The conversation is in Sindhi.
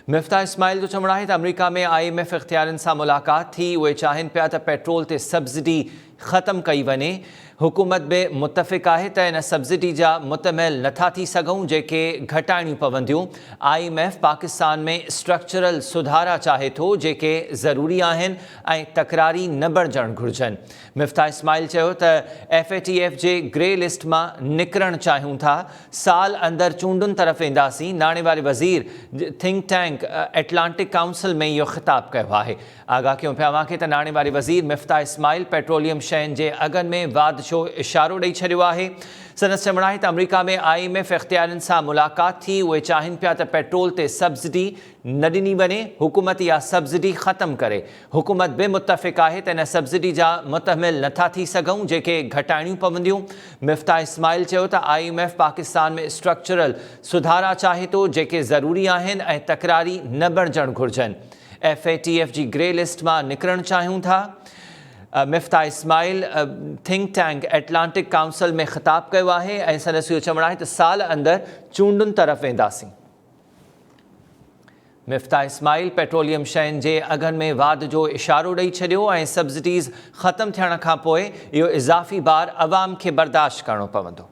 مفتاح اسماعيل جو چوڻ آهي ته آمريڪا ۾ I M F اختيارين سان ملاقات ٿي، اهي چاهين پيا ته پيٽرول تي سبسڊي ختم ڪئي وڃي، حڪومت به متفق آهي ته ان سبسڊي جا متمحل نٿا ٿي سگهون جيڪي گهٽائڻيون پونديون، I M F Pakistan ۾ structural سڌارا چاهي ٿو جيڪي ضروري آهن ۽ تڪراري نه بڻجڻ گهرجن. مفتاح اسماعيل چيو ته ايف اي ٽي ايف جي گري لسٽ مان نڪرڻ چاهيون ٿا، سال اندر چونڊن طرف وينداسين، ناڻي واري وزير ٿنڪ ٽينڪ ايٽلانٽڪ ڪائونسل ۾ اهو خطاب ڪيو آهي. آگاهه ڪيون پيا اوهان کي ته ناڻي واري وزير مفتاح اسماعيل پيٽروليم شين جي اگهن ۾ واڌ جو اشارو ڏئي ڇڏيو آهي. سندس چوڻ آهي ته آمريڪا ۾ I M F اختيارين سان ملاقات ٿي، اهي چاهين پيا ته پيٽرول تي سبسڊي نه ڏني وڃي، حڪومت اها سبسڊي ختم ڪري. حڪومت به متفق آهي ته ان سبسڊي جا متحمل نٿا ٿي سگهون جيڪي گهٽائڻيون پونديون. مفتاح اسماعيل چيو ته I M F Pakistan ۾ structural سڌارا چاهي ٿو جيڪي ضروري آهن ۽ تڪراري نه بڻجڻ گهرجن. ايف اي ٽي ايف جي گري لسٽ مان نڪرڻ چاهيون ٿا. Miftah Ismail think tank Atlantic council ۾ خطاب ڪيو آهي ۽ سندس اهو چوڻ آهي ته سال اندر چونڊن طرف وينداسين. مفتاح اسماعيل پيٽروليم شين جي اگهن ۾ واڌ جو اشارو ڏئي ڇڏيو ۽ سبسڊيز ختم ٿيڻ کانپوء اهو اضافي بار عوام کي برداشت ڪرڻو پوندو.